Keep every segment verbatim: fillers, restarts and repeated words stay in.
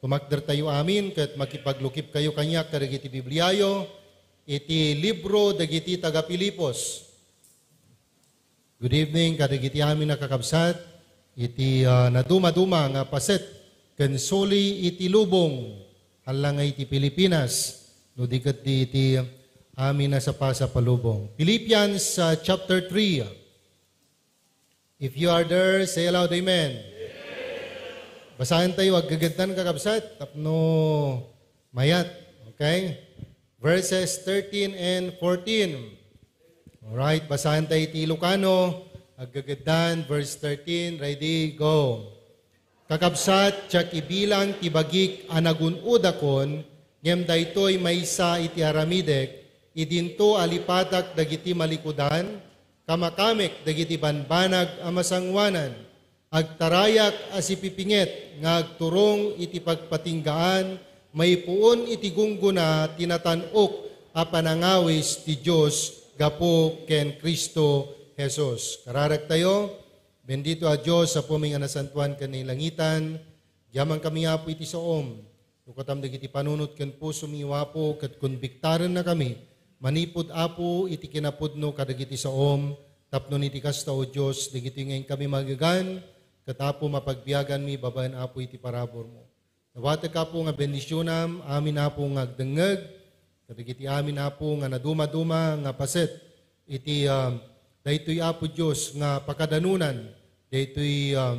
Tumakder tayo amin ket makipaglukip kayo kaniak kadagiti Bibliayo iti libro dagiti taga-Filipos. Good evening kadagiti amin a kakabsat iti, ah, nadumaduma nga paset ken suli iti lubong, hala nga iti Pilipinas, no di ket di iti amin a sapasap a lubong. Philippians, ah, chapter three. If you are there, say aloud, "Amen." Basaen tayo, aggageddan, kakabsat, tapno mayat. Okay? Verses thirteen and fourteen. Alright, basaen tayo iti Ilocano, aggageddan, verse thirteen. Ready? Go. Kakabsat, diak ibilang ti bagik a nagun-odakon, ngem daytoy maysa iti aramidek, idinto a lipatak dagiti malikudan, kamakamek dagiti banbanag a masangoanan, agtarayak a sipipinget nga agturong iti pagpatinggaan maipuon iti gunggona ti natan-ok a panangawis ti Dios gapu ken Cristo Jesus. Kararagtayo. Bendito a Dios, Apo mi nga nasantoan ken nailangitan, diaman kami, Apo, iti saom. Tukatam dagiti panunot ken puso mi, Apo, ket konbiktarennakami manipud, Apo, iti kinapudno kadagiti saom, tapno iti kasta, O Dios, dagitoy nga inkami maagang, ket, Apo, mapagbiaganmi babaen, Apo, iti paraburmo. Dawatek, Apo, nga bendisionam amin, Apo, nga agdengngeg kadagiti amin, Apo, nga nadumaduma nga paset iti, ah, daytoy, Apo Dios, nga pakadanunan daytoy, ah,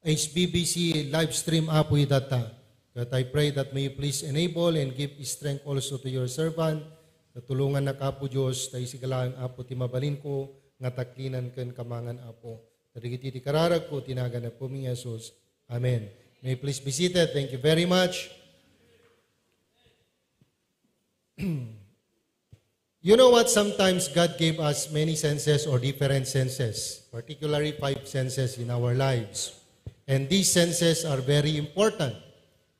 H B B C live stream, Apo, itatta. But I pray that may you please enable and give strength also to your servant. Tatulongannak, Apo Dios, ta isigalaang, Apo, ti mabalinko nga taklinan ken kamangan, Apo. Kadagiti ti kararagko, ti nagan Apo mi Jesus. Amen. May you please be seated. Thank you very much. You know what? Sometimes God gave us many senses or different senses, particularly five senses in our lives. And these senses are very important.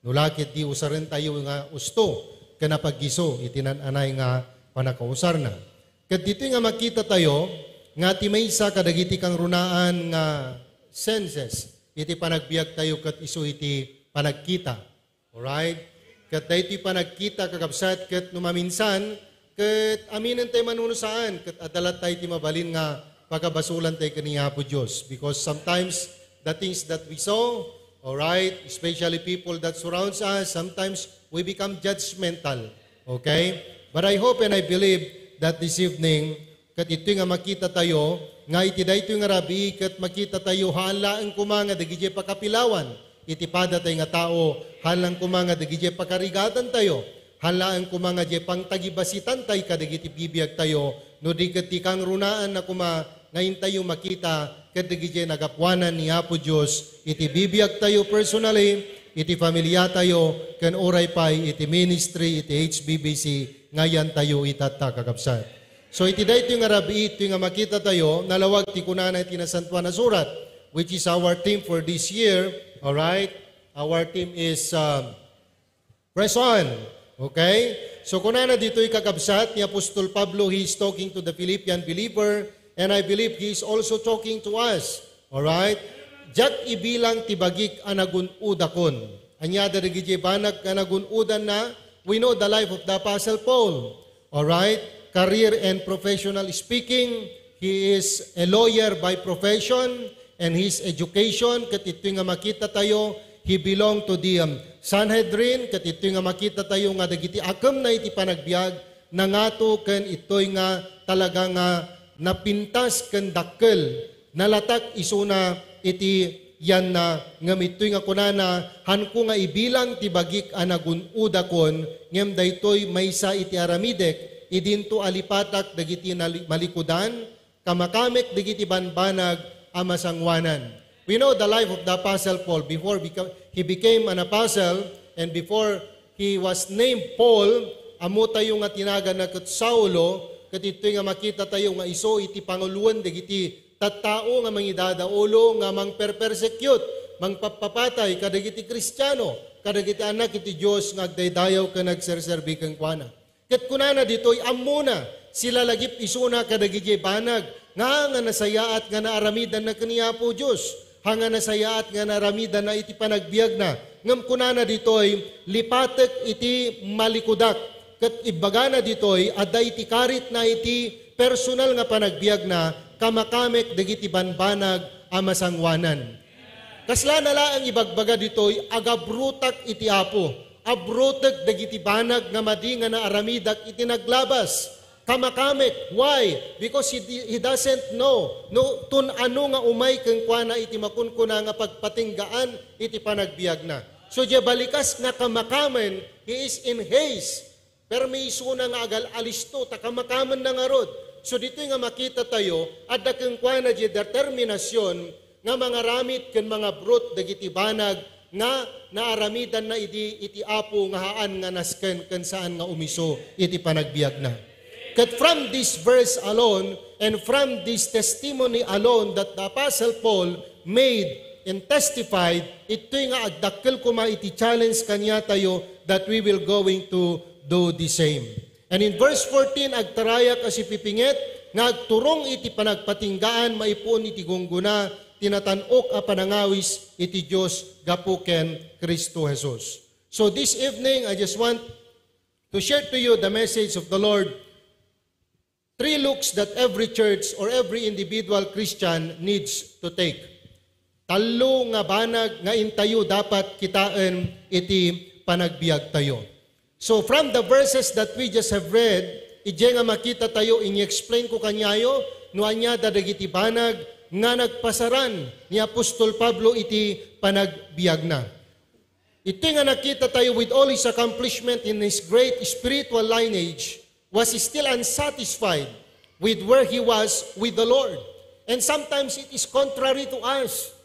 No la ket di usaren tayo nga usto ken napaggiso iti naan-anay nga panakausarna. Ket ditoy nga makita tayo nga ti maysa kadagiti kangrunaan nga senses iti panagbiag tayo ket isu iti panagkita. Alright? Ket daytoy panagkita, kakabsat, ket no maminsan, ket aminen tayo manunusaan, ket adda latta iti mabalin nga pakabasolan tayo ken ni Apo Dios. Because sometimes, the things that we saw, alright, especially people that surrounds us, sometimes we become judgmental. Okay? But I hope and I believe that this evening, ket itoy nga makita tayo, nga iti daytoy nga rabii, ket makita tayo, haan laeng koma nga dagiti pakapilawan iti padatay nga tao, haan laeng koma nga dagiti pakarigatan tayo, haan laeng koma nga diay pangtagibasitan tayo kadagiti bibiag tayo, no di ket ti kangrunaan na koma nga intayo makita ket dagiti nagapuanan ni Apo Dios iti bibiag tayo personally, iti familia tayo, ken uray pay iti ministry iti H B B C nga iyantayo itatta, kakabsat. So, iti daytoy nga rabii, itoy nga makita tayo, nalawag ti kunana iti Nasantoan a Surat, which is our theme for this year. All right? Our theme is, um, press on. Okay? So, kunana ditoy, kakabsat, ni Apostol Pablo, he is talking to the Philippian believer, and I believe he is also talking to us. All right? Diak ibilang ti bagik a nagun-odakon. Ania dagiti banag nga nagun-odanna? We know the life of the Apostle Paul. All right? Career and professional speaking, he is a lawyer by profession, and his education, ket itoy nga makita tayo, he belong to the, um, Sanhedrin, ket itoy nga makita tayo nga dagiti akemna iti panagbiag, nangato ken itoy nga talaga nga napintas ken dakkel, nalatak isuna iti yanna, ngem itoy nga kunana, "Hanko nga ibilang ti bagik a nagun-odakon, ngem daytoy maysa iti aramidek, idinto a lipatak dagiti nali-, malikudan, kamakamek dagiti banbanag a masangoanan." We know the life of the Apostle Paul before beca-, he became an apostle and before he was named Paul, ammo tayo nga ti naganna ket Saulo, ket itoy nga makita tayo nga isu iti panguloen dagiti tattao nga mangidadaulo nga mangperpersecute, mangpappapatay kadagiti Kristiano, kadagiti anak iti Dios nga agdaydayaw ken agserserbi kenkuana. Ket kunana ditoy, ammona, silalagip isuna kadagiti banag nga, nga nasayaat nga naaramidanna ken ni Apo Dios. Haan nga nasayaat nga naaramidanna iti panagbiagna. Ngem kunana ditoy, "Lipatek iti malikudak." Ket ibbagana ditoy, adda iti karitna iti personal nga panagbiagna, "Kamakamek dagiti banbanag a masangoanan." Kaslana laeng ibagbaga ditoy, "Agabrutak iti Apo." Abrutek dagiti banag nga madi nga naaramidak iti naglabas. Kamakamek. Why? Because he, he doesn't know no, tun ano nga umay kenkuana iti makunkuna nga pagpatinggaan iti panagbiagna. So, diay balikas nga kamakamen, he is in haste. Permi isuna nga agal-alisto, ta kamakamen na ngarud. So, ditoy nga makita tayo, adda kenkuana diay determinasion nga mangaramid ken mangabrot dagiti banag nga naaramidanna idi iti Apo nga haan nga nasken ken saan nga umiso iti panagbiagna. Ket from this verse alone and from this testimony alone that the Apostle Paul made and testified, itoy nga agdakkel koma iti challenge kaniatayo that we will going to do the same. And in verse fourteen, agtarayak a sipipinget nga agturong iti panagpatinggaan maipuon iti gunggona ti natan-ok a panangawis iti Dios gapu ken Cristo Jesus. So this evening, I just want to share to you the message of the Lord. Three looks that every church or every individual Christian needs to take. Tallo nga banag nga intayo dapat kitaen iti panagbiagtayo. So from the verses that we just have read, idiay nga makita tayo, ini-explain ko kaniayo no ania da dagiti banag nga nagpasaran ni Apostol Pablo iti panagbiagna. Iti nga nakita tayo, with all his accomplishment in his great spiritual lineage, was still unsatisfied with where he was with the Lord. And sometimes it is contrary to us.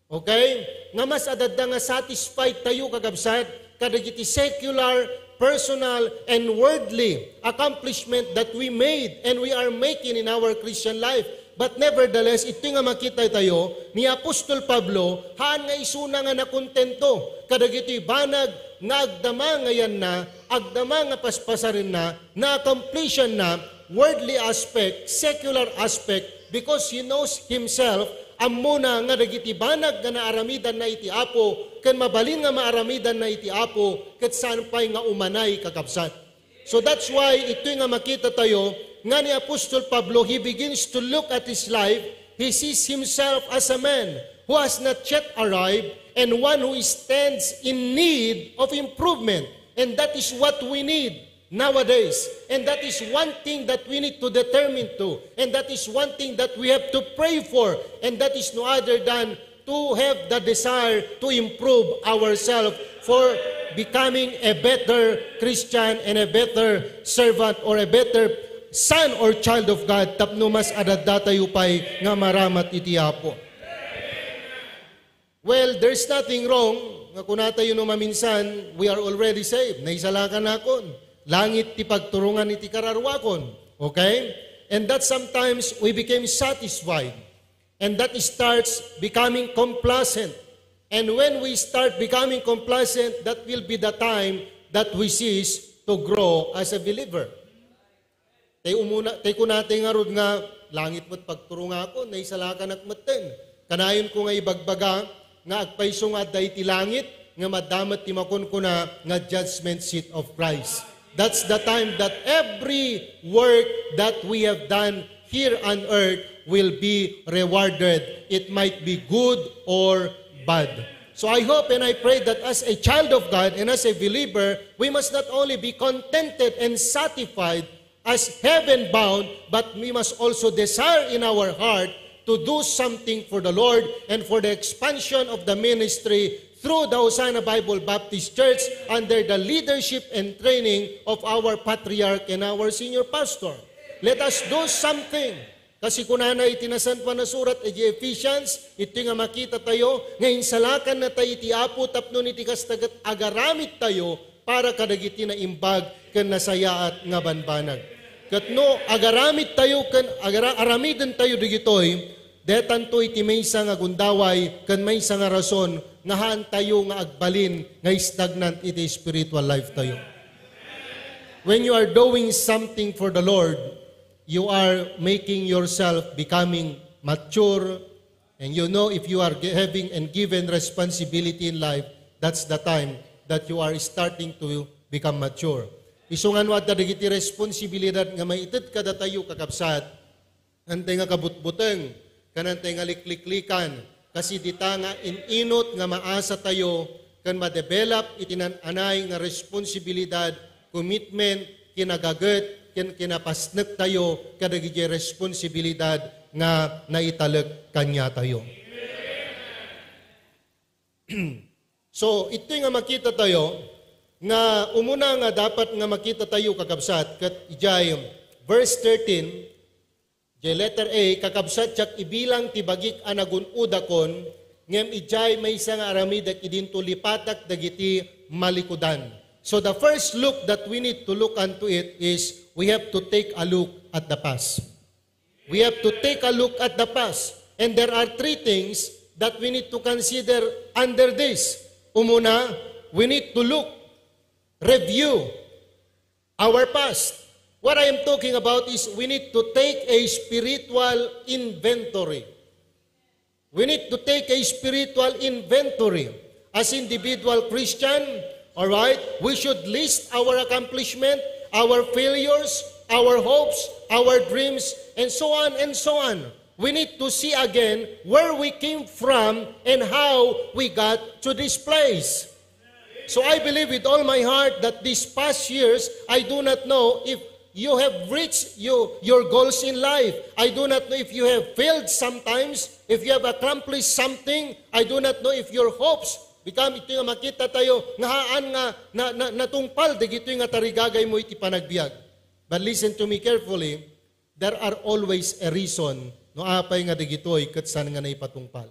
Okay? Nga mas adda nga satisfied tayo, kakabsat, kadagiti secular, personal, and worldly accomplishment that we made and we are making in our Christian life. But nevertheless, iti nga makita tayo, ni Apostol Pablo, haan nga isuna nga nakontento kadagiti banag nga agdama nga yanna, agdama nga paspasarenna, na-accomplishanna, worldly aspect, secular aspect, because he knows himself, ammona nga dagiti banag nga naaramidanna iti Apo, ken mabalin nga maaramidanna iti Apo, ket saan pay nga umanay, kakabsat. So that's why itoy nga makita tayo nga ni Apostol Pablo, he begins to look at his life, he sees himself as a man who has not yet arrived and one who stands in need of improvement. And that is what we need nowadays. And that is one thing that we need to determine to. And that is one thing that we have to pray for. And that is no other than to have the desire to improve ourselves for becoming a better Christian and a better servant or a better son or child of God tapno mas adda tayo pay nga maramat iti Apo. Well, there's nothing wrong nga kuna tayo no maminsan, we are already saved. Naisalakan akon. Langit ti pagturungan iti kararuakon. Okay? And that sometimes we became satisfied. And that starts becoming complacent. And when we start becoming complacent, that will be the time that we cease to grow as a believer. Tay umuna, tay kunatay ngarud nga, "Langit met pagturungakon, naisalakanak metten." Kanayon ko nga ibagbaga nga agpayso nga adda iti langit, nga madda met ti makunkuna nga judgment seat of Christ. That's the time that every work that we have done here on earth will be rewarded. It might be good or bad. So I hope and I pray that as a child of God and as a believer, we must not only be contented and satisfied as heaven bound, but we must also desire in our heart to do something for the Lord and for the expansion of the ministry through the Hosanna Bible Baptist Church under the leadership and training of our patriarch and our senior pastor. Let us do something. Kasi kunana iti Nasantoan a Surat iti Ephesians, iti nga makita tayo nga insalakan na tayo iti Apo tapno iti kasta ket agaramid tayo para kadagiti naimbag ken nasayaat nga banbanag. Ket no agaramid tayo ken agara-, aramiden tayo digitoy, detanto iti maysa nga gundaway ken maysa nga rason nga haan tayo nga agbalin nga stagnant iti spiritual life tayo. When you are doing something for the Lord, you are making yourself becoming mature, And you know, if you are gi-, having and given responsibility in life, that's the time that you are starting to become mature. Isu nga no adda dagiti responsibilidad nga maited kadatayo, kakabsat, antay nga kabutbuteng, ken antay nga likliklikan, kas dita nga in-inut nga maasatayo ken madevelop iti naan-anay nga responsibilidad, commitment, kinagaget, ken kinapasnektayo kadagiti responsibilidad nga naitalek kaniatayo. So, itoy nga makitatayo, nga umuna nga dapat nga makitatayo, kakabsat, ket idiay verse thirteen, idiay letter A, "Kakabsat, diak ibilang ti bagik a nagun-odakon, ngem idiay maysa nga aramidek idinto lipatak dagiti malikudan." So, the first look that we need to look unto it is we have to take a look at the past. We have to take a look at the past. And there are three things that we need to consider under this. Umuna, we need to look, review our past. What I am talking about is we need to take a spiritual inventory. We need to take a spiritual inventory. As individual Christian, all right, we should list our accomplishment, our failures, our hopes, our dreams, and so on and so on. We need to see again where we came from and how we got to this place. So I believe with all my heart that these past years, I do not know if you have reached you, your goals in life. I do not know if you have failed sometimes, if you have accomplished something. I do not know if your hopes become, ito nga makitatayo, nga haan nga na, na, natungpal dagitoy nga tarigagaymo iti panagbiag. But listen to me carefully, there are always a reason no apay nga dagitoy ket saan nga naipatungpal.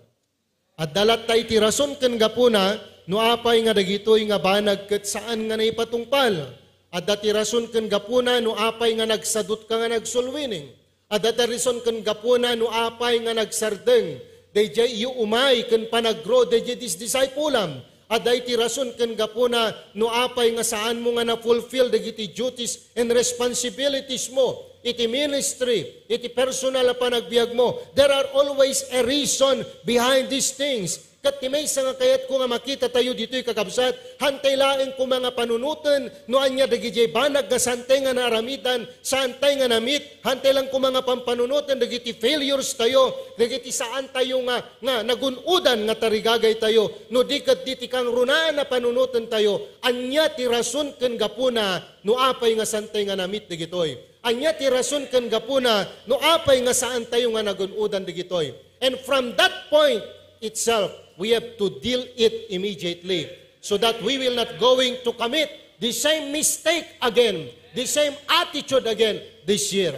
Adda latta iti rason ken gapuna no apay nga dagitoy nga banag ket saan nga naipatungpal. Adda ti rason ken gapuna no apay nga nagsadutka nga nagsulwining. Adda ti rason ken gapuna no apay nga nagsardeng daydiay iyo umay ken panagro daydiay disdisaypulam. Adda iti rason ken gapuna no apay nga saanmo nga na-fulfill dagiti duties and responsibilities mo iti ministry, iti personal a panagbiagmo. There are always a reason behind these things. Ket ti maysa nga kayatko nga makitatayo ditoy, kakabsat, hantay laeng koma nga panunoten no ania dagidiay banag nga saantay nga naaramidan, saantay nga namit, hantay lang koma nga pampanunoten dagiti failures tayo, dagiti saantayo nga, nga nagun-odan nga tarigagaytayo, no di ket diti kangrunaan a panunotentayo, ania ti rason ken gapuna no apay nga saantay nga namit dagitoy? Ania ti rason ken gapuna no apay nga saantayo nga nagun-odan dagitoy? And from that point itself, we have to deal it immediately so that we will not going to commit the same mistake again, the same attitude again this year.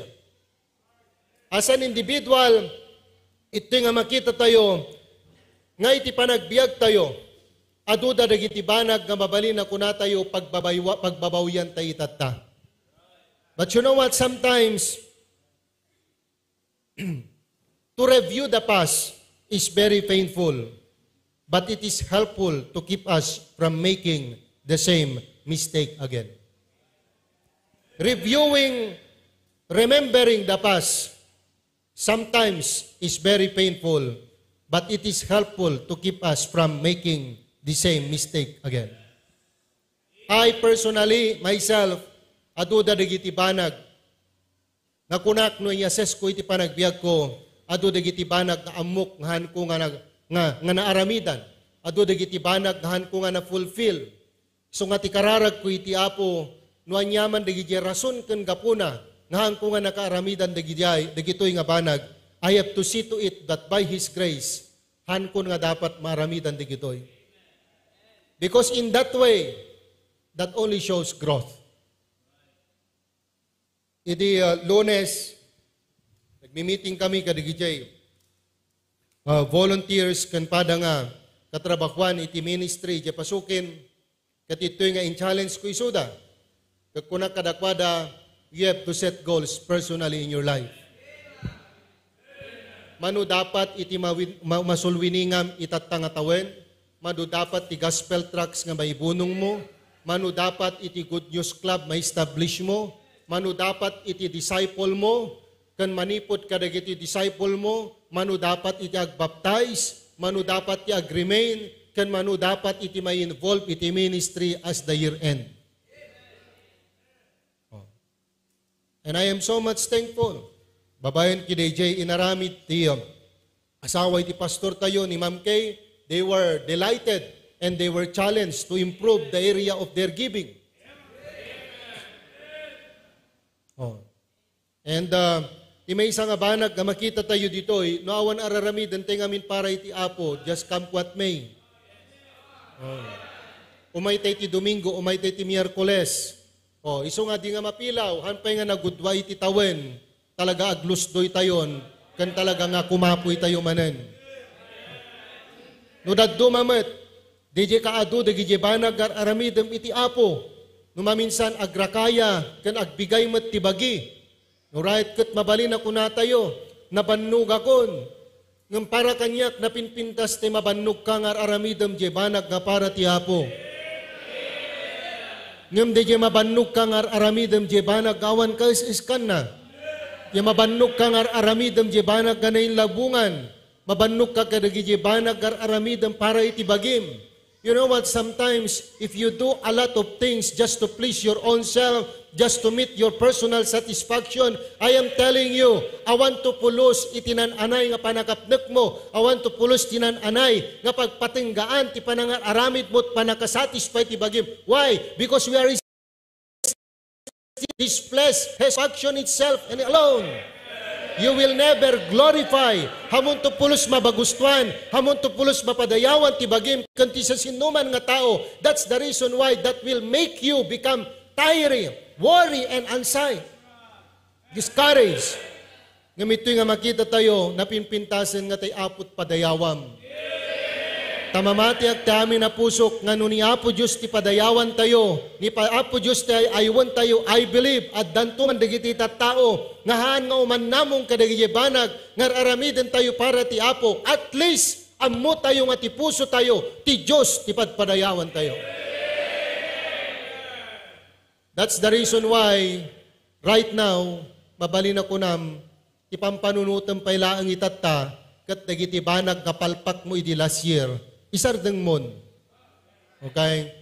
As an individual, iti nga makitatayo nga iti panagbiagtayo, aduda dagiti banag nga mabalin a kunatayo pagbabaywa-, pagbabawian tayo itatta. But you know what? Sometimes, to review the past is very painful, but it is helpful to keep us from making the same mistake again. Reviewing, remembering the past sometimes is very painful, but it is helpful to keep us from making the same mistake again. I personally, myself, aduda dagiti banag nga kunak no i-assess ko iti panagbiagko, adu dagiti banag nga ammok nga hanko nga nag-, nga, nga naaramidan, adu dagiti banag nga hanko nga na-fulfill. So nga ti kararagko iti Apo, no aniaman dagiti rason ken gapuna nga hanko nga nakaaramidan dagidiay, dagitoy nga banag, I have to see to it that by His grace, hankon nga dapat maaramidan dagitoy. Because in that way, that only shows growth. Idi, ah, Lunes, nagmi-meeting kami kadagiti, ah, volunteers ken pada nga katrabahuan iti ministry iti pasukin, ket itoy nga in-challenge ko isuda. Ket kunak kadakuada, "You have to set goals personally in your life." Mano dapat iti mawin-, ma-, masulwiningam itatta nga tawen? Mano dapat ti gospel tracts nga maibunong mo? Mano dapat iti Good News Club ma-establish mo? Mano dapat iti disciple mo? ken manipud kadagiti disciple mo, mano dapat iti agbaptize, mano dapat ti agremain, ken mano dapat iti ma-involve iti ministry as the year end. Oh. And I am so much thankful. Babaen ki D J, inaramid ti, um, asawa iti pastor tayo ni Ma'am Kay, they were delighted and they were challenged to improve the area of their giving. Oh. And, uh, ti maysa nga banag nga makita tayo ditoy, no awan araramiden tayo ngamin para iti Apo, just come what may. Oh. Umay tayo ti Domingo, umay tayo ti Miyerkules. Oh, isu nga di nga mapilaw, han pay nga nagudua iti tawen, talaga aglusdoy tayon, ken talaga nga kumapoy tayo manen. No dadduma met, D J kaadu dagiti banag nga ar-aramidem iti Apo, no maminsan agrakaya ken agbigay met ti bagi. No right ket mabalin a kunatayo, nabannogakon. Ngem para kaniak, napinpintas ti mabannogka nga ar-aramidem diay banag nga para ti Apo. Ngem daydiay mabannogka nga ar-aramidem diay banag nga awan kaes-eskanna. Diay mabannogka nga ar-aramidem diay banag nga nainlabongan. Mabannogka kadagiti banag nga ar-aramidem para iti bagim. You know what? Sometimes, if you do a lot of things just to please your own self, just to meet your personal satisfaction, I am telling you, awan to pulos iti nan-anay nga panakapnekmo, awan to pulos ti nan-anay nga pagpatenggaan ti panangar-aramidmo, panakasatisfy ti bagim. Why? Because we are this flesh has action itself and alone. You will never glorify. Hamun to pulos mabagustuan, hamun to pulos mapadayawan ti bagim ken ti sasinoman nga tao. That's the reason why that will make you become tiring, worry, and anxiety. Discouraged. Ngem itoy nga makita tayo, napinpintasen nga tay Apo't padayawam. Ta mamatiak ti amin a pusok nga no ni Apo Dios ti padayawan tayo, ni pa-, Apo Dios ti ay-aywan tayo, I believe, addanto man dagiti tattao nga haan nga umannamong kadagiti banag nga ar-aramiden tayo para ti Apo. At least, ammo tayo nga ti puso tayo, ti Dios ti padpadayawan tayo. That's the reason why right now, mabalin a kunam, ti pampanunotem pay laeng itatta, ket dagiti banag nga palpakmo idi last year, isardengmon. Okay?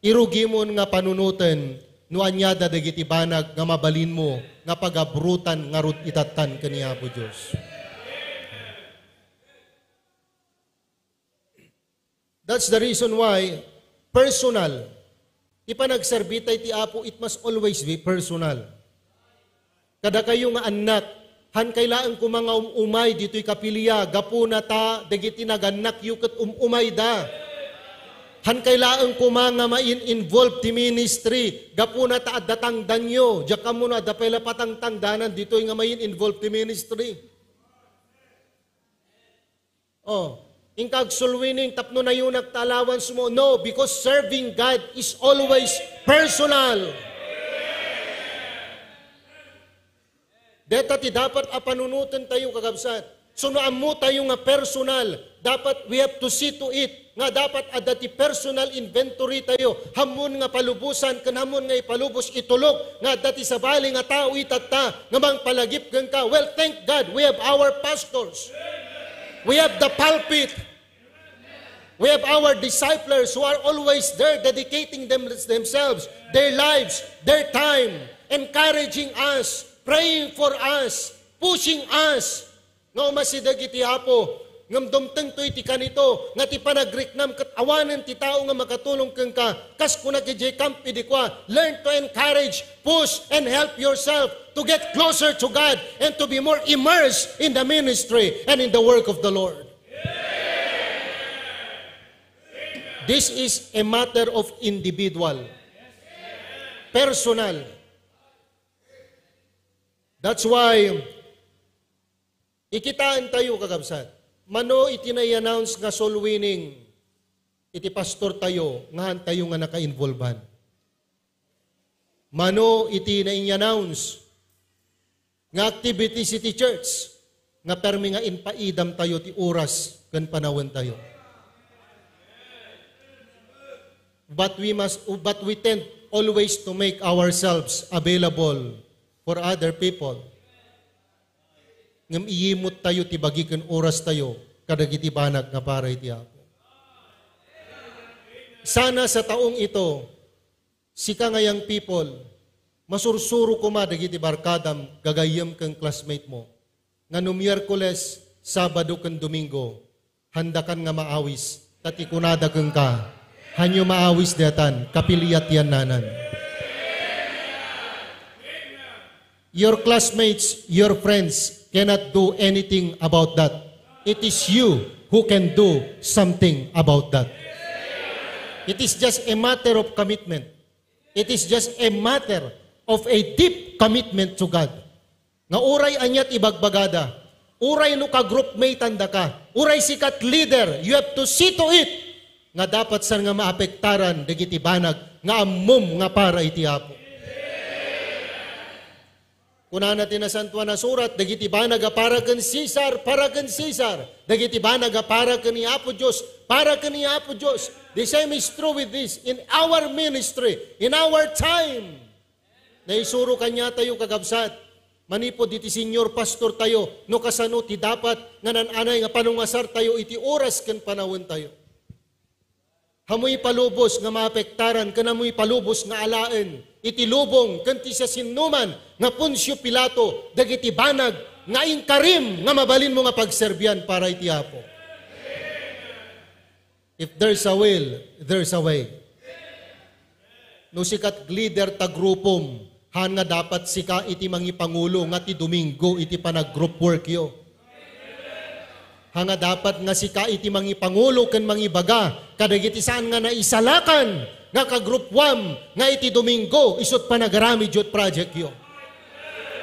Irugimon nga panunoten no aniada dagiti banag nga mabalinmo nga pagabrutan ngarud itattan ken ni Apo Dios. That's the reason why personal. Ti panagserbi tayo ti Apo, it must always be personal. Kadakayo nga annak, han kay laeng koma nga um-umay ditoy kapilya, gapuna ta dagiti nagannakyo ket um-umayda. Han kay laeng koma nga main-involve ti ministry, gapuna ta adda tangdanyo. Diak ammo no adda pay la patangtangdanan ditoy nga main-involve ti ministry. Oh, inka ag soul winning tapno nayunak ta allowance mo. No, because serving God is always personal. Deta ti dapat a panunoten tayo, kakabsat. So, no ammo tayo nga personal, dapat we have to see to it nga dapat adda ti personal inventory tayo. Hammon nga palubosan ken hammon nga ipalubos, itulok nga adda ti sabali nga tao itatta nga mangpalagip kenka. Well, thank God, we have our pastors. We have the pulpit. We have our disciples who are always there dedicating them, themselves, their lives, their time, encouraging us, praying for us, pushing us. Nga umasideg iti Apo, ngem dumtengto iti kanito, nga ti panagriknam ket awanen ti tao nga makatulong kenka, kas kuna idiay kamp idi kua, learn to encourage, push, and help yourself to get closer to God and to be more immersed in the ministry and in the work of the Lord. This is a matter of individual, personal. That's why Ikitaan tayo, kakabsat. Mano iti nai-announce nga soul winning iti pastor tayo, nga han tayo nga naka-involvean? Mano iti nai-announce nga activities iti church nga permi nga impaidam tayo ti oras ken panawen tayo? But we must, but we tend always to make ourselves available for other people. ngem iyimut tayo ti bagi ken oras tayo kadagiti banag nga para iti Apo. Sana sa taong ito, sika nga young people, masursuro koma dagiti barkadam, gagayyem ken classmate mo, nga no Miyerkules, Sabado ken Domingo, handakan nga maawis, ta ti kunada kenka, "Hanyo maawis daytan, kapilia ti yannanan." Your classmates, your friends cannot do anything about that. It is you who can do something about that. It is just a matter of commitment. It is just a matter of a deep commitment to God. Nga uray ania ti ibagbagada, uray no ka-groupmate-an daka, uray sika ti leader, you have to see to it nga dapat saan nga maapektaran dagiti banag nga ammom nga para iti Apo. Kunana ti Nasantoan a Surat, dagiti banag a para ken Cesar, para ken Cesar. Dagiti banag a para ken ni Apo Dios, para ken ni Apo Dios. The same is true with this. In our ministry, in our time, naisuro kaniatayo, kakabsat, manipud iti senior pastor tayo, no kasano ti dapat nga nan-anay nga panungasar tayo iti oras ken panawen tayo. Ammo ipalubos nga maapektaran ken ammo ipalubos nga alaen iti lubong ken ti siasinoman nga Poncio Pilato dagiti banag nga inkarim nga mabalinmo nga pagserbian para iti Apo. If there's a will, there's a way. No sika ti leader ta grupom, haan nga dapat sika iti mangipangulo nga ti Domingo iti panag-group workyo. Haan nga dapat nga sika iti mangipangulo ken mangibaga kadagiti saan nga naisalakan nga ka-group one nga iti Domingo isut' panagarami youth project yo.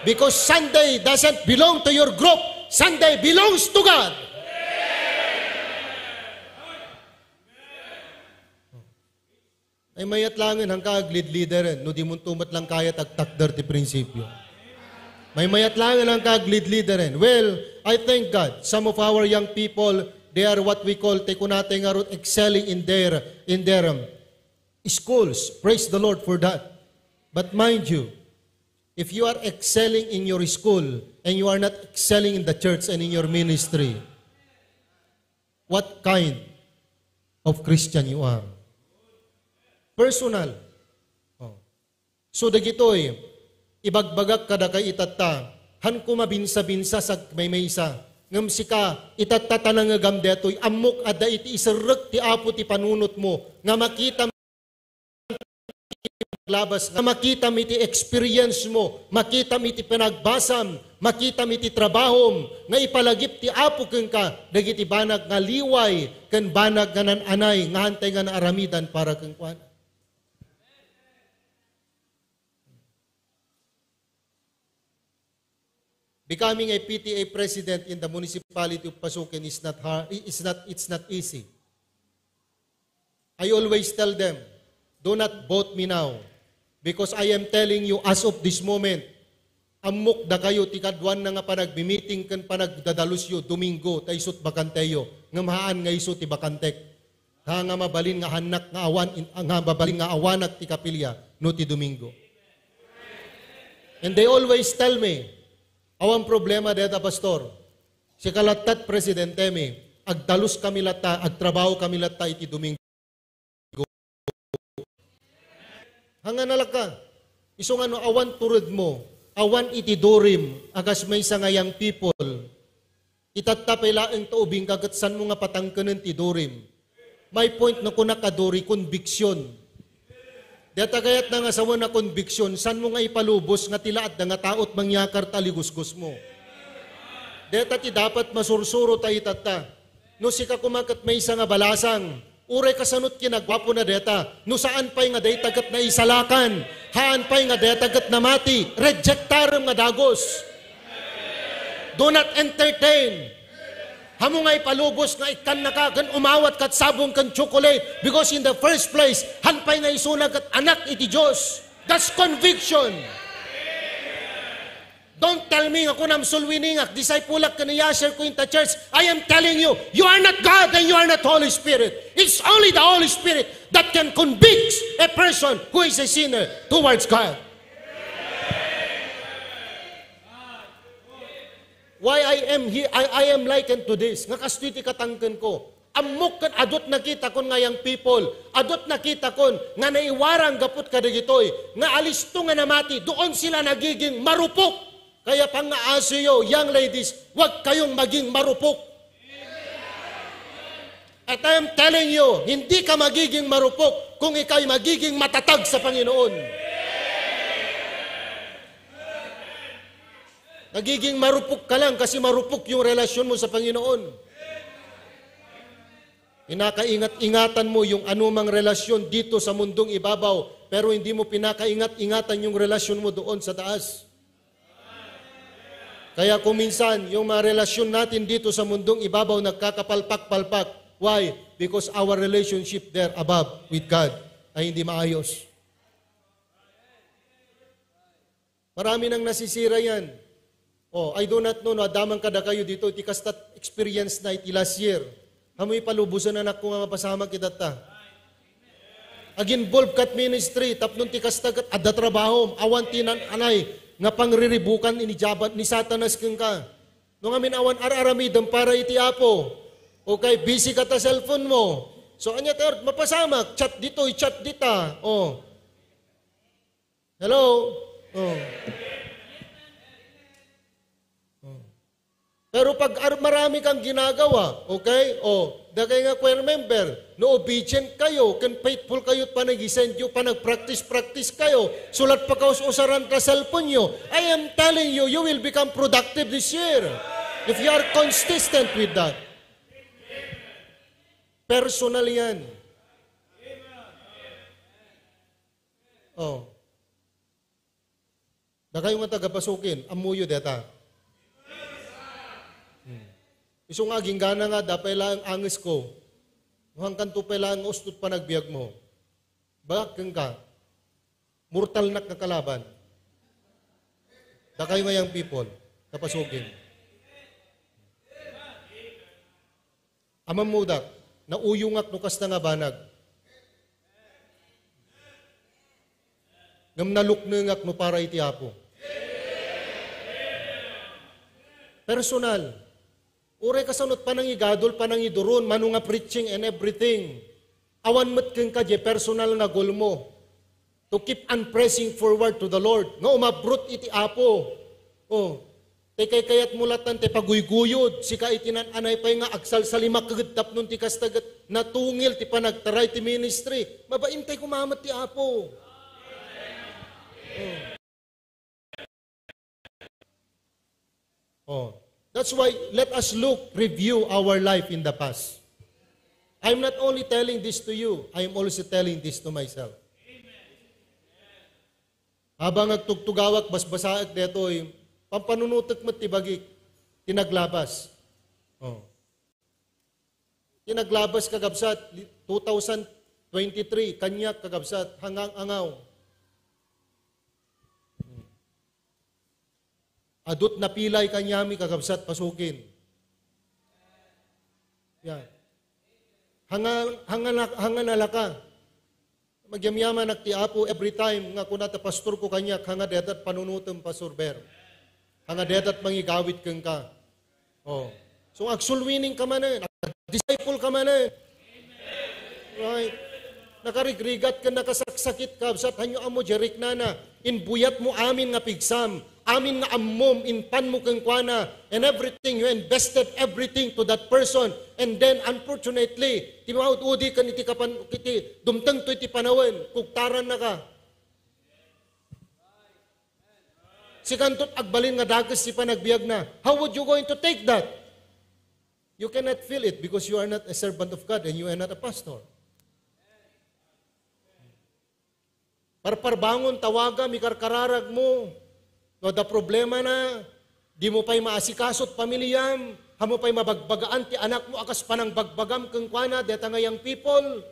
Because Sunday doesn't belong to your group. Sunday belongs to God. Ay, mayat laengen, haanka aglidlideren no di monto met lang kayat agtakder ti prinsipio. Maymayat laengen, haanka aglidlideren. Well, I thank God. Some of our young people, they are what we call, ti kunatayo ngarud, excelling in their, in their, um, schools. Praise the Lord for that. But mind you, if you are excelling in your school and you are not excelling in the church and in your ministry, what kind of Christian you are? Personal. Oh. So, dagitoy, ibagbagak kadakay itatta, haanko mabinsa-binsa sa agmaymaysa. Ngem sika, itatta ta nangegam daytoy, ammok adda iti iserrek ti Apo ti panunotmo, nga makitam labas, nga makitam iti experience mo, makitam iti panagbasam, makitam iti trabahom, nga ipalagip ti Apo kenka dagiti banag nga liway ken banag nga nan-anay nga haantay nga naaramidan para kenkuana. Becoming a P T A president in the municipality of Pasuken is not hard, is not, it's not easy. I always tell them, "Do not vote me now, because I am telling you, as of this moment, ammok dakayo ti kaduana nga panagmi-meeting ken panagdadalusyo Domingo ta isut' bakanteyo, ngem haan nga isu ti bakantek." Ha nga mabalin nga annak nga awan in, nga mabalin nga awanak ti kapilya no ti Domingo. And they always tell me, "Awan problema deta, Pastor. Sika lattat presidentemi, agdalus kami latta, agtrabaho kami latta iti Domingo." Hangana lakka, isu nga no awan turedmo, awan iti durim, a kas maysa nga young people, itatta pay laeng ta ubingka ket sanmo nga patangkenen ti durim. My point no kunak a duri, conviction. Deta kayatna nga sawen a conviction, sanmo nga ipalubos nga ti la adda nga tao ti mangyakar ta aligusgusmo. Deta ti dapat masursuro ta itatta. No sika koma ket maysa nga balasang, uray kasano ti kinaguapona deta, no saan pay nga dayta ket naisalakan, haan pay nga deta ket namati, rejectarem nga dagus. Do not entertain. Ammo nga ipalubos nga ikkannaka ken umawat kat sabong ken tsokolate, because in the first place, haan pay nga isuna ket anak iti Dios. That's conviction. Don't tell me nga kunam sulwini nga disciple-ak ken i-usher ko inta church. I am telling you, you are not God and you are not Holy Spirit. It's only the Holy Spirit that can convict a person who is a sinner towards God. Why I am here, I, I am likened to this. Nga kastoy ti katangkenko. Ammok ken adut nakitakon nga young people, adut nakitakon nga naiwarang gaput kadagitoy, nga alisto nga namati, doon sila nagiging marupok. Kaya pangaasiyo, young ladies, huwag kayong maging marupok. At I am telling you, hindi ka magiging marupok kung ikay magiging matatag sa Panginoon. Nagiging marupok ka lang kasi marupok yung relasyon mo sa Panginoon. Pinakaingat-ingatan mo yung anumang relasyon dito sa mundong ibabaw, pero hindi mo pinakaingat-ingatan yung relasyon mo doon sa taas. Kaya kung minsan, yung mga relasyon natin dito sa mundong ibabaw nagkakapalpak-palpak. Why? Because our relationship there above with God ay hindi maayos. Marami nang nasisira yan. Oh, I do not know no adda man kadakayo dito, iti kasta experience na iti last year. Amoy palubosan, anakko, nga mapasamak itatta. Ag-involve kat ministry, tapno ti kasta ket adda trabahom, awan ti nan-anay nga pangriribukan inijabat ni Satanas kenka. No ngamin awan ar-aramidem para iti Apo. Okay, busy ka ta cellphone mo. So, anya ta, mapasamak, chat ditoy, chat dita. Oh. Hello? Oh. Oh. Pero pag ar-, marami kang ginagawa, okay? Oh, dagay nga choir member, no obedient kayo, ken faithful kayo, panag-isend yo, panag-practice-practice kayo, sulat pa kaus-usaran ta cellphone yo, I am telling you, you will become productive this year if you are consistent with that. Personal yan. Oh. Dakayo nga taga-Pasukin, ammoyo deta. Hmm. Isu nga aginggana nga, adda pay laeng angesko. No hangkanto pay laeng nga ustot panagbiag mo. Bagak kenka, mortalnak nga kalaban. Dakayo nga young people, taga-Pasukin. Ammom dak, nauyongak no kasta nga banag. Ngem naluknengak no para iti Apo. Personal. Uray kasano ti panangigadol, panangiduron, mano nga preaching and everything. Awan met kenka diay personal nga goal mo. To keep on pressing forward to the Lord. Nga umabrot iti Apo. Oh, tay kaykayat mo latan, tay paguyguyod, sika iti nan-anay pay nga agsalsalimaked tapno ti kasta ket natungil ti panagtaray ti ministry. Mabain tay kumamat ti Apo. Oh. Oh. That's why let us look, review our life in the past. I'm not only telling this to you, I am also telling this to myself. Habang agtugtugawak, basbasaek detoy, pampanunotek met ti bagik, ti naglabas. Oh. Ti naglabas, kakabsat, two thousand twenty-three, kaniak, kakabsat, hangang-angaw. Adut napilay kaniami, kakabsat, Pasukin. Yeah. Hanga, hanga na, hanga nalaka. Magyamyamanak ti Apo every time nga kuna ta pastorko kaniak, hanga dayta ti panunotem, Pastor Ber. Hanga dayta ti mangigawid kenka. Oh. So, ag-soul winning ka manen, ag-disciple ka manen. Right? Nakarigrigat ken nakasaksakit ka, kabsat, hanyo ammo diay riknana. Inbuyat mo amin nga pigsam, amin nga ammom, inpan mo kenkuana, and everything, you invested everything to that person. And then, unfortunately, ti maud-udi ken iti kapan-, iti dumtengto iti panawen, kugtarannaka. Sikanto ti agbalin nga dakes ti panagbiagna. How would you going to take that? You cannot feel it because you are not a servant of God and you are not a pastor. Parparbangon, tawagam, ikarkararag mo. No adda problema na, di mo pay maasikaso ti pamiliam, amo pay mabagbagaan ti anak mo a kas panangbagbagam kenkuana, deta nga young people.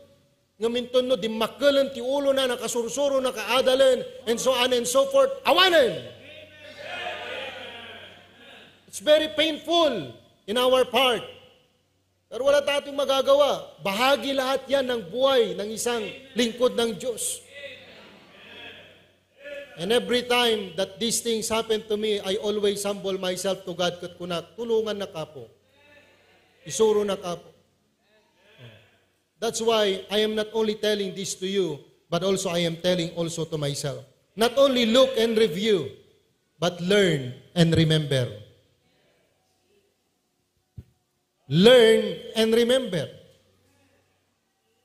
Ngem inton no dimmakkelen ti ulona, nakasursuro, nakaadalen, and so on and so forth, awanen. It's very painful in our part. Pero wala tayong magagawa. Bahagi lahat yan ng buhay ng isang lingkod ng Diyos. And every time that these things happen to me, I always humble myself to God ket kunak, "Tulongannak, Apo. Isuronak, Apo." That's why I am not only telling this to you, but also I am telling also to myself. Not only look and review, but learn and remember. Learn and remember.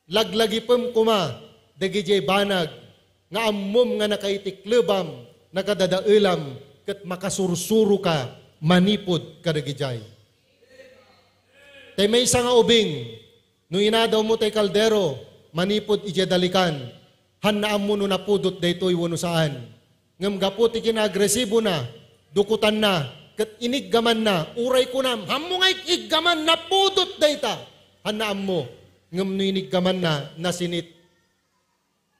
Laglagipem koma dagidiay banag nga ammom nga nakaitiklebam, nakadadaelam, ket makasursuroka manipud kadagidiay. Tay maysa nga ubing, no inadawmo tay kaldero manipud idiay dalikan, hanna ammo no napudot daytoy wenno saan. Ngem gapu ti kinaagresibona, dukotanna, ket iniggamanna, uray kunam, "Ammo nga ig-, iggaman, napudot dayta." Hanna ammo. Ngem no iniggamanna, nasinit.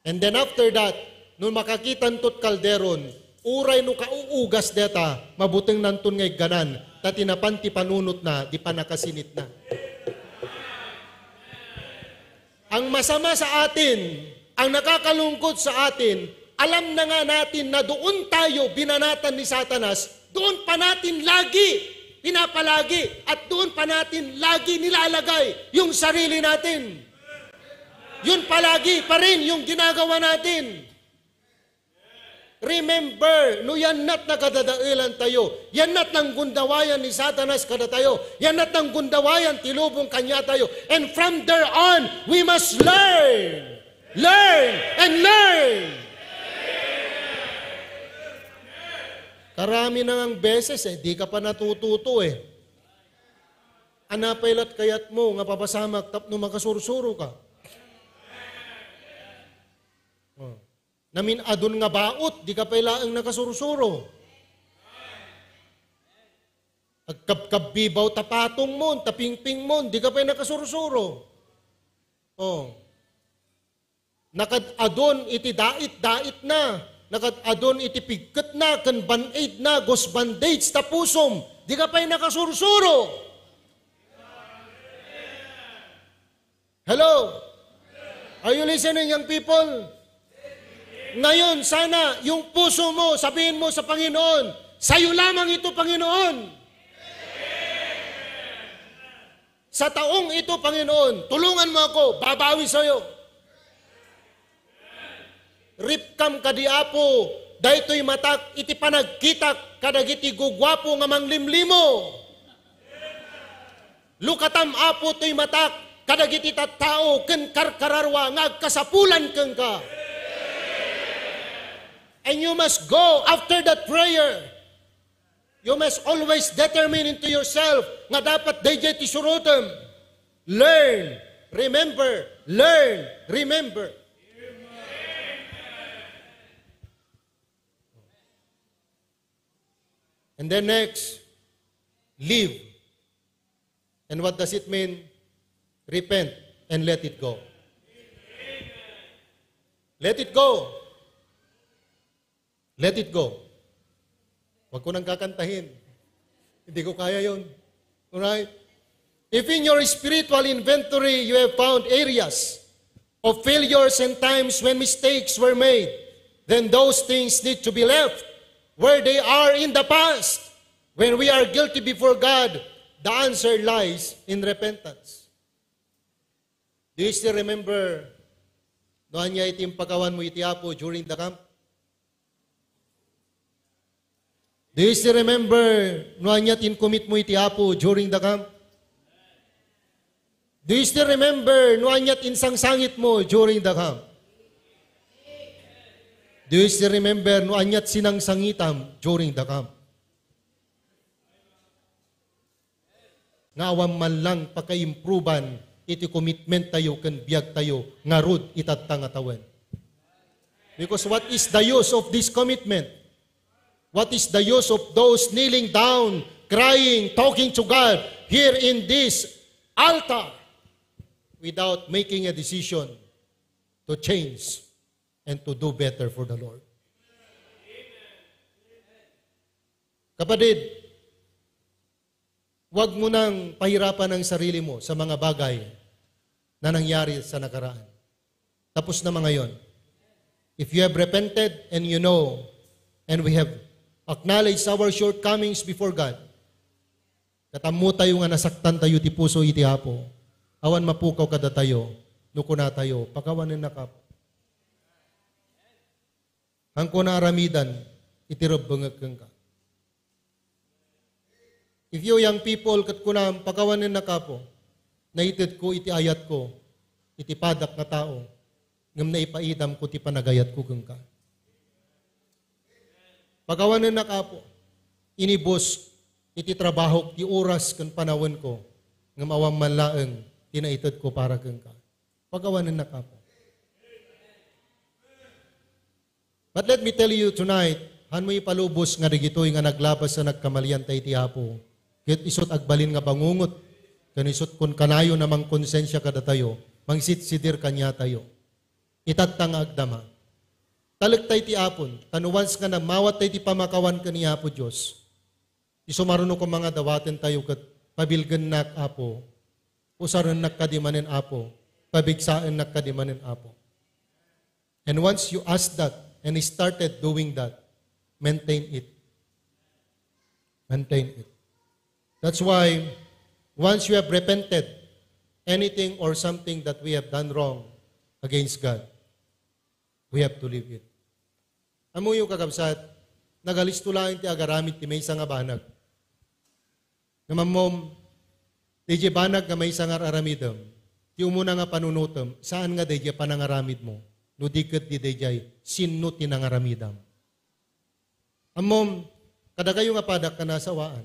And then after that, no makakitanto ti kalderon, uray no kauugas dayta, mabutengnanton nga igganan, ta ti napan ti panunotna, di pannakasinitna. Ang masama sa atin, ang nakakalungkot sa atin, alam na nga natin na doon tayo binanatan ni Satanas, doon pa natin lagi pinapalagi at doon pa natin lagi nilalagay yung sarili natin. Yun palagi pa rin yung ginagawa natin. Remember, no yannat nakadadaelan tayo, yannat nanggundawayan ni Satanas kadatayo, yannat nanggundawayan ti lubong kaniatayo, and from there on, we must learn, learn, and learn. Karami na ngang beses eh, di ka pa natututo eh. Anapay lat kayat mo nga papasamak tapno makasursuro ka? Oh. Namin-adun nga baut, di ka pay laeng nakasursuro. Agkabkabbibaw ta patong mon, ta pingping mon, di ka pay nakasursuro. Oh. Nakad-adun iti dait-daitna, nakad-adun iti pigketna ken band-aid na, ghost bandage ta pusom, di ka pay nakasursuro. Hello? Are you listening, young people? Ngayon, sana, yung puso mo, sabihin mo sa Panginoon, "Sa'yo lamang ito, Panginoon. Sa taong ito, Panginoon, tulungan mo ako, babawi sa'yo." Ripkam kadi, Apo, daytoy matak iti panagkitak kadagiti guguapo nga manglimlimo. Lukatam, Apo, toy matak kadagiti tattao ken karkararua nga agkasapulan kenka. And you must go after that prayer. You must always determine into yourself nga dapat daydiay ti surotem. Learn, remember, learn, remember. And then next, live. And what does it mean? Repent and let it go. Let it go. Let it go. Huwag ko nang kakantahin. Hindi ko kaya yon. Alright? If in your spiritual inventory you have found areas of failures and times when mistakes were made, then those things need to be left where they are in the past. When we are guilty before God, the answer lies in repentance. Do you still remember no ania iti impakawan mo iti Apo during the camp? Do you still remember no ania ti incommit mo iti Apo during the camp? Do you still remember no ania ti insangsangit mo during the camp? Do you still remember no ania ti sinangsangitam during the camp? Nga awan man lang pakaimproban iti commitment tayo ken biag tayo ngarud itatta nga tawen. Because what is the use of this commitment? What is the use of those kneeling down, crying, talking to God here in this altar without making a decision to change and to do better for the Lord? Kapatid, huwag mo nang pahirapan ang sarili mo sa mga bagay na nangyari sa nakaraan. Tapos na mga yon. If you have repented and you know and we have acknowledged our shortcomings before God, ket ammotayo nga nasaktantayo ti puso iti Apo, awan mapukaw kadatayo no kunatayo, "Pakawanennak, Apo. Haanko nga aramidan iti rebbengek kenka." If you young people ket kunam, "Pakawanennak, Apo, naitedko iti ayatko iti padak nga tao, ngem naipaidamko ti panagayatko kenka. Pakawanennak, Apo, inibus iti trabahok ti oras ken panawenko, ngem awan man laeng ti naitedko para kenka. Pakawanennak, Apo." But let me tell you tonight, haanmo ipalubos nga dagitoy nga naglabas a nagkamalianta iti Apo, ket isut' agbalin nga bangungot, ken isut' kun kanayon a mangkonsensia kadatayo, mangsitsidir kaniatayo. Itatta nga agdama. Talekta iti Apon, ta no once nga nammawatta iti pamakawan ken ni Apo Dios, ti sumaruno koma nga dawatentayo ket, "Pabilgennak, Apo. Usarennak kadi manen, Apo. Pabigsaennak kadi manen, Apo." And once you ask that and started doing that, maintain it. Maintain it. That's why, once you have repented anything or something that we have done wrong against God, we have to leave it. Ammoyo, kakabsat, nagalisto laeng ti agaramid ti maysa nga banag. Ngem ammom, daydiay banag nga maysa nga ar-aramidem, ti umuna nga panunotem, saan nga daydiay panangaramidmo, no di ket di daydiay, sinno ti nangaramidam. Ammom, kadakayo nga padak nga nasawaan,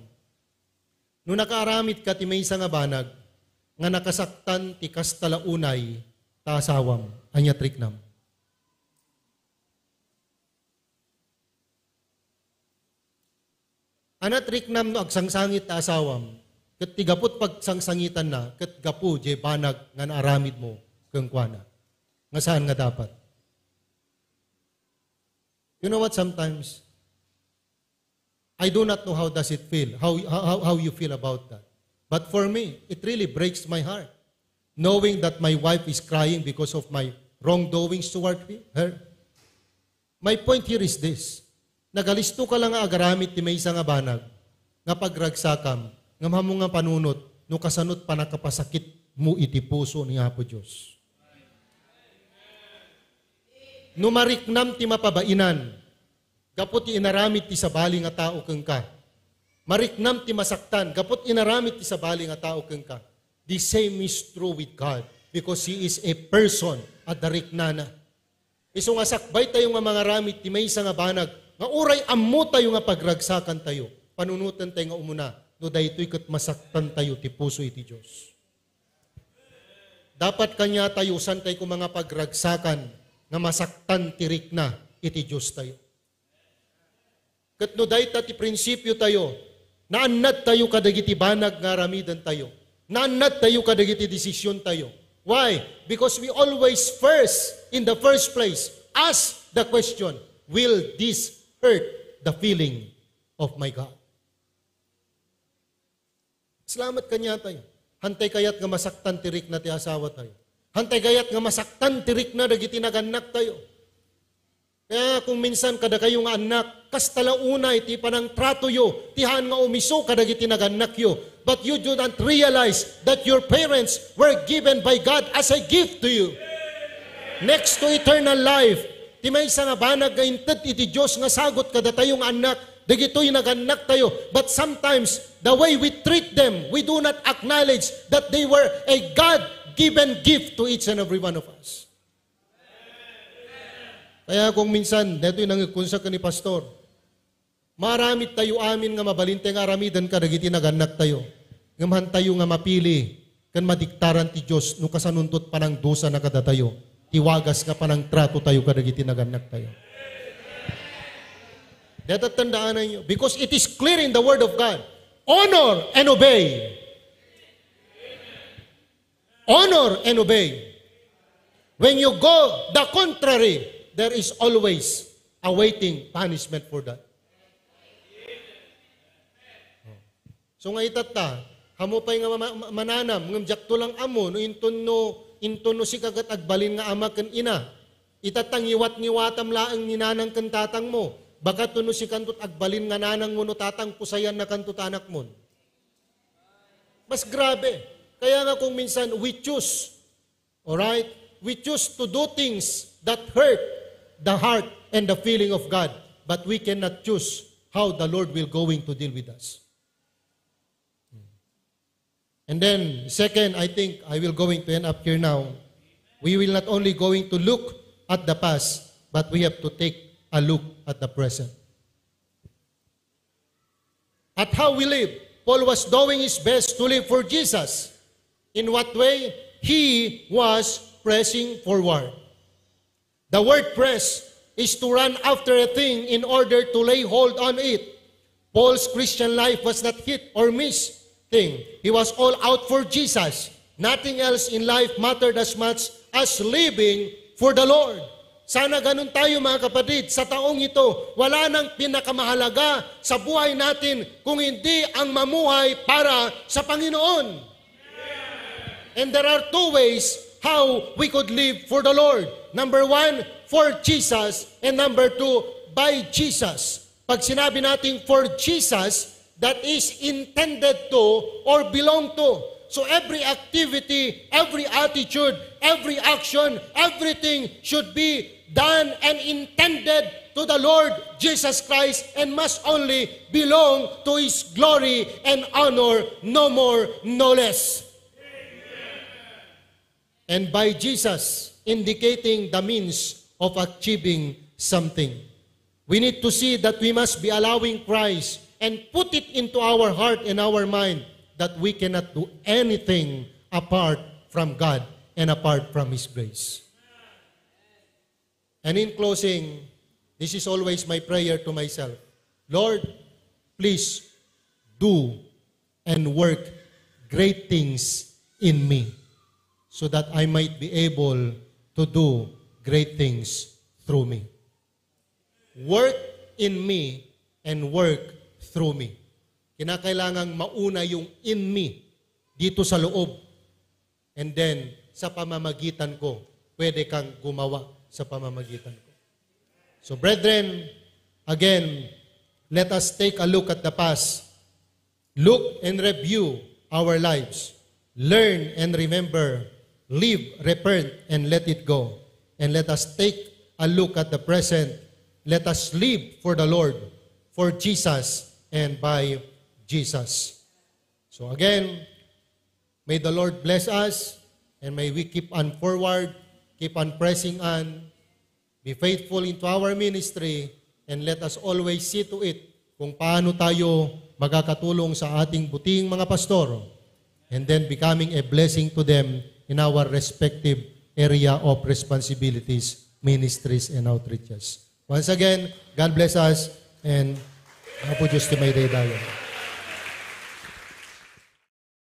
no nakaaramidka ti maysa nga banag nga nakasaktan ti kasta la unay ta asawam, ania ti riknam? Ania ti riknam no agsangsangit ta asawam, ket ti gapu ti pagsangsangitanna, ket gapu diay banag nga naaramidmo kenkuana, nga saan nga dapat? You know what, sometimes, I do not know how does it feel, how, how, how you feel about that. But for me, it really breaks my heart, knowing that my wife is crying because of my wrongdoings toward he-, her. My point here is this. Nagalisto ka la nga agaramid ti maysa nga banag nga pagragsakam, ngem ammo nga panunot no kasano ti pannakapasakitmo iti puso ni Apo Dios. No mariknam ti mapabainan gapu ti inaramid ti sabali nga tao kenka, mariknam ti masaktan gapu ti inaramid ti sabali nga tao kenka, the same is true with God, because He is a person, adda riknana. Isu nga sakbaytayo nga mangaramid ti maysa nga banag nga uray ammotayo nga pagragsakantayo, panunotentayo nga umuna no daytoy ket masaktantayo ti puso iti Dios. Dapat kaniatayo, saantayo koma nga pagragsakan nga masaktan ti rikna iti Diostayo. Ket no dayta ti prinsipiotayo, naannadtayo kadagiti banag nga aramidentayo. Naannadtayo kadagiti desisiontayo. Why? Because we always first, in the first place, ask the question, "Will this hurt the feeling of my God?" Salamat kaniatayo. Haantay kayat nga masaktan ti rikna ti asawatayo. Haantay kayat nga masaktan ti rikna dagiti nagannaktayo. Kaya kung minsan kadakayo nga annak, kasta la unay ti panangtratoyo, ti haan nga umisu kadagiti nagannakyo. But you do not realize that your parents were given by God as a gift to you. Next to eternal life, ti maysa nga banag nga inted iti Dios nga sagut kadatayo nga annak, dagitoy nagannaktayo. But sometimes, the way we treat them, we do not acknowledge that they were a God-given gift to each and every one of us. Kaya kung minsan, daytoy nangegkonsa ken ni Pastor, maaramidtayo amin nga mabalintay nga aramiden kadagiti nagannaktayo. Ngem haantayo nga mapili ken madiktaran ti Dios no kasanonto ti panangdusana kadatayo, ti wagas nga panangtratotayo kadagiti nagannaktayo. Dayta tandaananyo, because it is clear in the Word of God, "Honor and obey." Honor and obey. When you go the contrary, there is always a waiting punishment for that. So nga itatta, ammo pay nga ma-, ma-, mananam, ngem diakto lang ammo, no inton no, inton no sika ket agbalin nga ama ken ina. Itatta, ngiwat-ngiwatam laeng ni nanang ken tatangmo. Baka to no sikanto agbalin nga nanang mo no tatang, pusayan na kanto ta anakmon. Mas grabe. Kaya nga kung minsan we choose, all right, we choose to do things that hurt the heart and the feeling of God, but we cannot choose how the Lord will going to deal with us. And then, second, I think I will going to end up here now. We will not only going to look at the past, but we have to take a look at the present. At how we live, Paul was doing his best to live for Jesus. In what way? He was pressing forward. The word press is to run after a thing in order to lay hold on it. Paul's Christian life was not hit or miss thing. He was all out for Jesus. Nothing else in life mattered as much as living for the Lord. Sana ganun tayo, mga kapatid, sa taong ito. Wala nang pinakamahalaga sa buhay natin kung hindi ang mamuhay para sa Panginoon. And there are two ways how we could live for the Lord. Number one, for Jesus. And number two, by Jesus. Pag sinabi natin for Jesus, that is intended to or belong to. So every activity, every attitude, every action, everything should be done and intended to the Lord Jesus Christ and must only belong to His glory and honor, no more, no less. And by Jesus indicating the means of achieving something. We need to see that we must be allowing Christ and put it into our heart and our mind that we cannot do anything apart from God and apart from His grace. And in closing, this is always my prayer to myself. Lord, please do and work great things in me so that I might be able to do great things through me. Work in me and work through me. Kinakailangang mauna yung in me dito sa loob. And then, sa pamamagitan ko, pwede kang gumawa sa pamamagitan ko. So, brethren, again, let us take a look at the past. Look and review our lives. Learn and remember. Live, repent, and let it go. And let us take a look at the present. Let us live for the Lord, for Jesus, and by Jesus. So again, may the Lord bless us, and may we keep on forward, keep on pressing on, be faithful into our ministry, and let us always see to it kung paano tayo magkakatulong sa ating buting mga pastor, and then becoming a blessing to them in our respective area of responsibilities, ministries, and outreaches. Once again, God bless us, and Apo Diyos ti maidaydayaw.